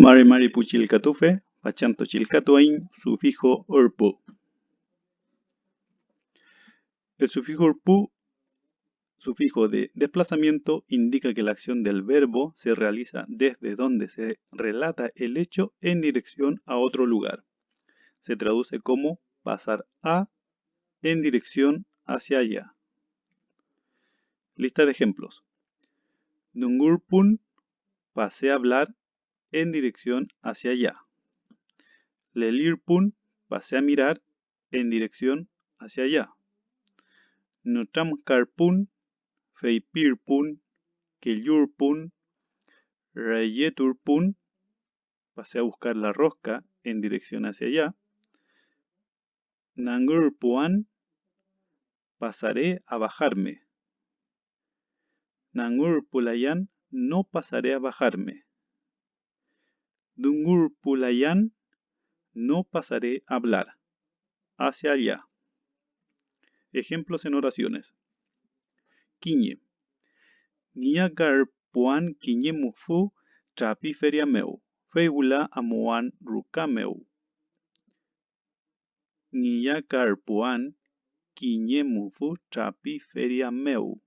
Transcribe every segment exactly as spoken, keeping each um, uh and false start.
Mari mari pu chillkatufe, fachantü chillkatuaiñ sufijo ürpu. El sufijo ürpu, sufijo de desplazamiento, indica que la acción del verbo se realiza desde donde se relata el hecho en dirección a otro lugar. Se traduce como pasar a en dirección hacia allá. Lista de ejemplos. Dungurpun, pasé a hablar en dirección hacia allá. Lelirpun, pasé a mirar en dirección hacia allá. Nütramkarpun, feypirpun, kellurpun, reyeturpun, pasé a buscar la rosca en dirección hacia allá. Nangürpuan, pasaré a bajarme. Nangürpulayan, no pasaré a bajarme. Dungurpulayan, no pasaré a hablar. Hacia allá. Ejemplos en oraciones. Kiñe. Ngillakarpuan kiñe mufu trapi feria mew, fey wüla amuan ruka mew. Ngillakarpuan kiñe mufu trapi feria mew,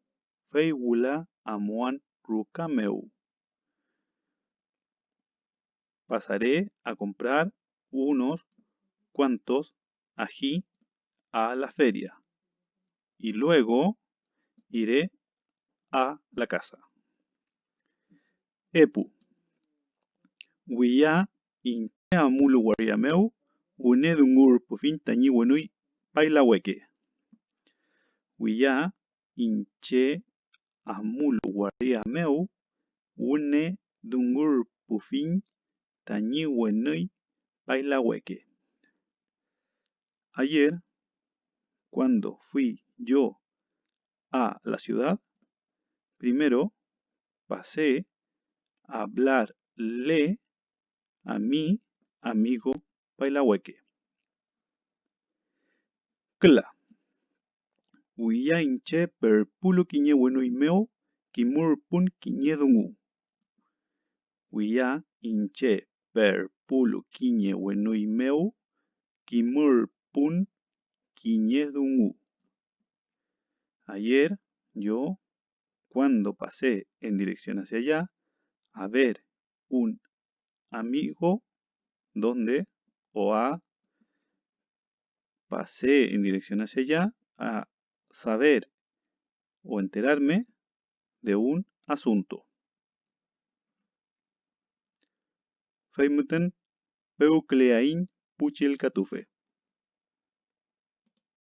fey wüla amuan ruka mew. Pasaré a comprar unos cuantos ají a la feria y luego iré a la casa. Epu. Wiya iñche amulu waria mew, wüne dungurpufiñ tañi wenüy paylaweke. Wiya iñche amulu waria mew, wüne dungurpufiñ tañi wenüy paylaweke. Ayer, cuando fui yo a la ciudad, primero pasé a hablarle a mi amigo paylaweke. Küla. Wiya iñche perpulu kiñe wenüy mew kimürpun kiñe dungu. Wiya iñche perpulu kiñe wenüy mew kimürpun kiñe dungu. Ayer yo, cuando pasé en dirección hacia allá a ver un amigo, donde o a pasé en dirección hacia allá a saber o enterarme de un asunto. Fey müten pewküleaiñ pu chillkatufe.